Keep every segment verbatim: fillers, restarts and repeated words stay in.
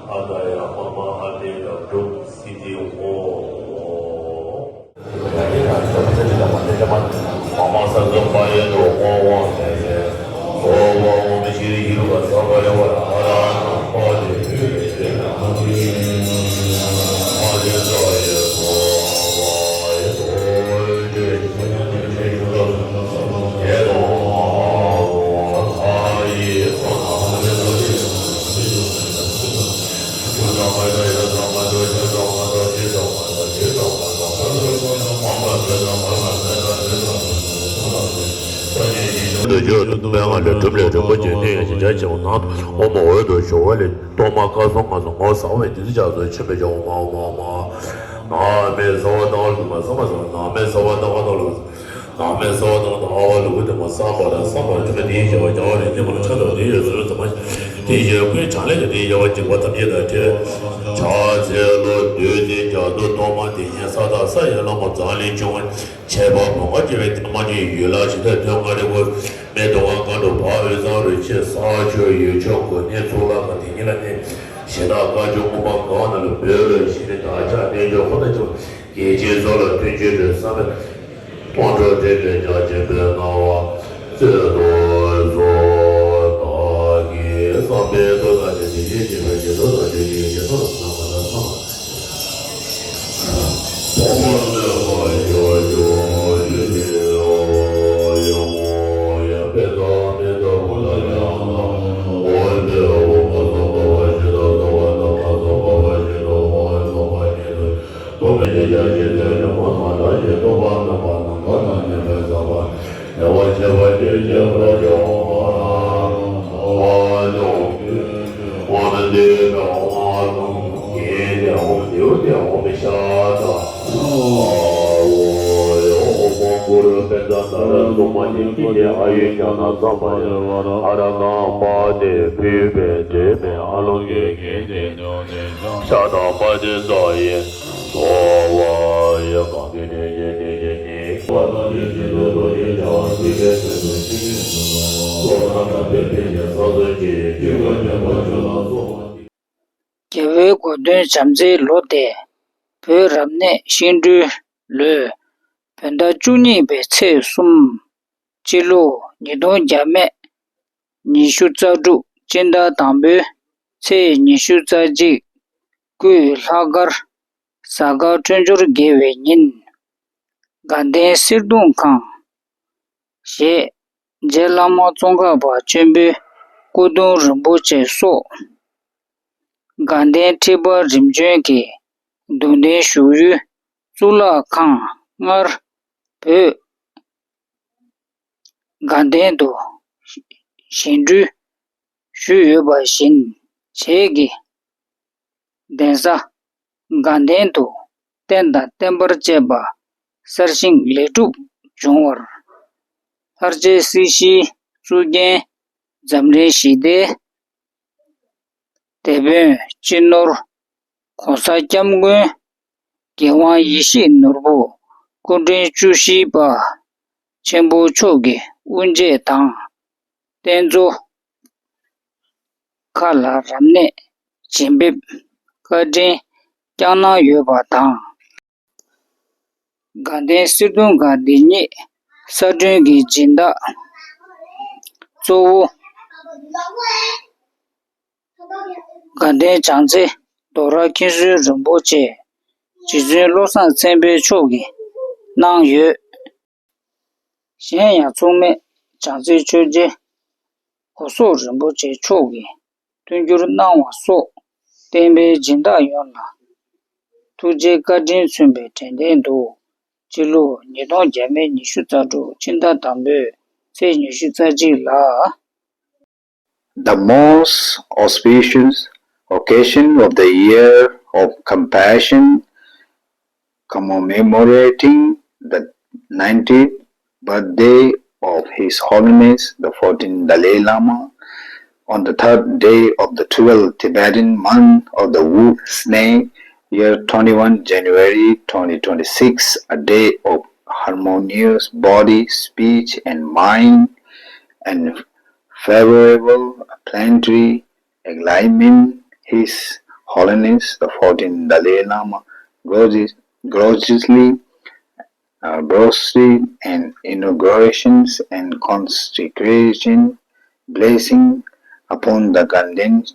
ཨ་ད་ཡ་མ་མ་ཨ་ཏེ་ད་གྲུབ་སི་ཏི་ཧོ། མ་མ་ས་ཙོ་པ་ཡེ་དོ་ཧོ་ཧོ་ཏེ་ཏེ། ཧོ་ཧོ་ཧོ་མི་ཤི་རི་ཧི་རུ་བ་ས་པ་ཡེ་བ་ཨ་ར་ཧོ་ཏེ་ཧུ་ཏེ་ཏེ་ན་ཧ་ཏེ་ཨ་ཏེ་ཙོ་ཡེ་ཧོ་ཧོ་ཡེ་ཧོ་ཏེ་ཧོ་ཏེ་ཧོ་ཏེ་ཧོ་ཏེ་ཧོ་ཏེ། འདོད་འཇོ་དང་པའི་ངང་ལས་གྲུབ་ལས་རིན་པོ་ཆེ་གནས་ཡང་ཞིང་བྱ་ཆེན་པོ་ནང་དུ་འོ་མ་འོད་དུ་ཞུ་བ་ལས། གཏོར་མ་དཀར་གསུམ་ལྔ་ཚོགས་ངོ་བཟང་བའི་བདུད་རྩི་ལྗགས་སུ་ཆེན་པོའི་ཇོ་མ་འོ་མ་འོ་མ། ནག་མེད་ས་བ་དང་ལུག་མ་ས་མ་ས་ནག་མེད་ས་བ་དང་བ་དང་ལུག་ནག་མེད་ས་བ་དང་དང་ཨ་བ་ལུག་དེ་མ་ས་པ་དང་ས་པ་དེ་མ་དེའི་བྱ་བ་བྱ་བ་རིགས་ཀྱི་མ་ལ་ཆ་དང་དེའི་ཡོད་ཟེར་ལ་ཚང་མ་དེའི་བྱ་བ་ཀུན་བྱ་ལས་ཀྱི་དེའི་བྱ་བ་འཇིགས་པ་ཐམས་ཅད་དང་བྲལ། ཕྱག་འཚལ་ལོ། བདུད་རྩི་རྒྱ་མཚོ་གཏོར་མ་དེ་བཞིན་ས་དང་ས་ཡི་ལྷ་མོ་མཛངས་བླུན་སྐྱོང་བ། ཆེ་བ་བུམ་པ་བརྒྱ་པའི་གཏེར་མ་ཅན་ཡུལ་ལྷ་གཞི་བདག་སྟོད་མངའ་རིས་པོ། སྨད་དུང་ཁ་སྒང་དྲུག་བར་དབུས་གཙང་རུ་ཆེ་ས་ཆུ་ཡུལ་ཕྱོགས་དགོན་གནས་གཙུག་ལག་ཁང་དེ་ཉིད་ལ་གནས། གཞི་བདག་བཀའ་བརྒྱུད་མངོན་པ་གང་རྣམས་ལ་འབུལ་ལོ། གཞི་ནི་བདག་ཅག་རྣལ་འབྱོར་འཁོར་དང་བཅས་པ་རྒྱལ་ཆེན་ཚོགས་ལ་མཐུན་ཕྱིར་བསམ་པའི་སྟོང་གྲོགས་དྲན་པའི་རྒྱ་ཆེན་པོས་གནང་བ་སྩལ་དུ་གསོལ། བདག་གིས་བསམ་པའི་མཐུ་དང་ལྡན་ཞིང་བྱིན་གྱིས་བརླབ་ཀྱི་མདོ་དང་ཆོས་ཀྱི་ཡེ་ཤེས་མཐོ་རུ་གསུངས་པ་དང་། རྒྱལ་བའི་གོ་སྟོན་བྱམས་བརྩེའི་ལོ་སྟེ། བོད་རབ་གནས་ཤིང་སྦྲུལ་ལོའི་བོད་ཟླ་བཅུ་གཉིས་པའི་ཚེས་གསུམ། སྤྱི་ལོ་ཉིས་སྟོང་བརྒྱ་མེད་ཉི་ཤུ་རྩ་དྲུག་སྤྱི་ཟླ་དང་པོའི་ཚེས་ཉི་ཤུ་རྩ་གཅིག་སྐུའི་ལྷག་དཀར་གཟའ་སྐར་འཕྲོད་སྦྱོར་དགེ་བའི་ཉིན། དགའ་ལྡན་གསེར་གདུང་ཁང་ཞེས་རྗེ་བླ་མ་ཙོང་ཁ་པ་ཆེན་པོའི་སྐུ་གདུང་རིན་པོ་ཆེ་སོགས་དགའ་ལྡན་ཁྲི་པ་རིམ་བྱོན་གྱི་གདུང་རྟེན་བཞུགས་ཡུལ་གཙུག་ལག་ཁང་སྔར་བོད་དགའ་ལྡན་དུ་བཞེངས་སྐྲུན་ཞུས་ཡོད་པ་བཞིན་བྱེས་ཀྱི་གདན་ས་དགའ་ལྡན་དུ་རྟེན་དང་བརྟེན་པར་བཅས་པ་གསར་བཞེངས་ལེགས་གྲུབ་བྱུང་བར། ལྷར་བཅས་སྲིད་ཞིའི་གཙུག་རྒྱན་འཛམ་གླིང་ཞི་བདེའི་དེད་དཔོན་སྤྱི་ནོར་༸གོང་ས་༸སྐྱབས་མགོན་༸རྒྱལ་དབང་ཡེ་ཤེས་ནོར་བུ་སྐུ་ཕྲེང་བཅུ་བཞི་པ་ཆེན་པོ་མཆོག་གི་དབུ་འབྱེད་དང་རྟེན་གཙོ་ཁག་ལ་རབ་གནས་བྱིན་འབེབས་བཀའ་དྲིན་བསྐྱངས་གནང་ཡོད་པ་དང་། དགའ་ལྡན་གསེར་གདུང་སྒར་འདི་ཉིད་གསར་སྐྲུན་གྱི་སྦྱིན་བདག་གཙོ་བོ་དགའ་ལྡན་བྱང་རྩེ་རྡོ་ར་མཁན་ཟུར་རིན་པོ་ཆེ་རྗེ་བཙུན་བློ་བཟང་མཚན་དཔལ་མཆོག་གིས་གནང་ཡོད། གཞན་ཡང་མཚུངས་མེད་བྱང་རྩེ་ཆོས་རྗེ་གོ་སོག་རིན་པོ་ཆེ་མཆོག་གིས་མཐུན་འགྱུར་གནང་བ་སོགས་བསྟན་པའི་སྦྱིན་བདག་ཡོངས་ལ་ཐུགས་རྗེ་བཀའ་དྲིན་མཚོན་པའི་དྲན་རྟེན་དུ་སྤྱི་ལོ་ཉིས་སྟོང་བརྒྱ་མེད་ཉི་ཤུ་རྩ་དྲུག་ཕྱི་ཟླ་དང་པོའི་ཚེས་ཉི་ཤུ་རྩ་གཅིག་ལ། The most auspicious occasion of the year of compassion, commemorating the ninetieth birthday of His Holiness the fourteenth Dalai Lama, on the third day of the twelfth Tibetan month of the Wu Sne, year twenty-one January twenty twenty-six, a day of harmonious body, speech, and mind, and favorable planetary alignment. His Holiness the fourteenth Dalai Lama graciously uh, broadsheet and inaugurations and consecration blessing upon the Ganden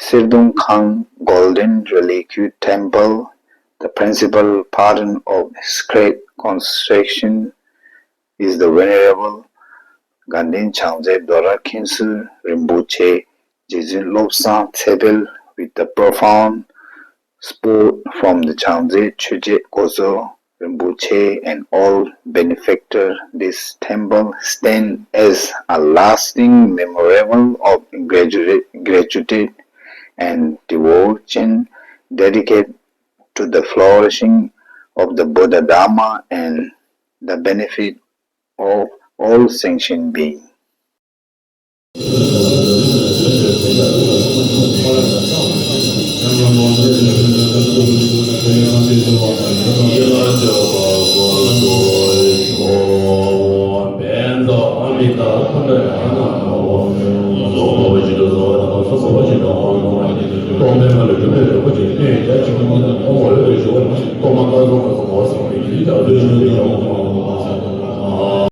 Sirdong Khang Golden Reliquary Temple, the principal pattern of sacred construction is the Venerable Ganden Changze Dora Khyentse Rinpoche, Jesuit Lobsang Tsepel, with the profound support from the Changze Choje Gozo Rinpoche and all benefactors, this temple stands as a lasting memorial of gratitude, gratitude and devotion dedicated to the flourishing of the Buddha Dharma and the benefit of all sentient beings.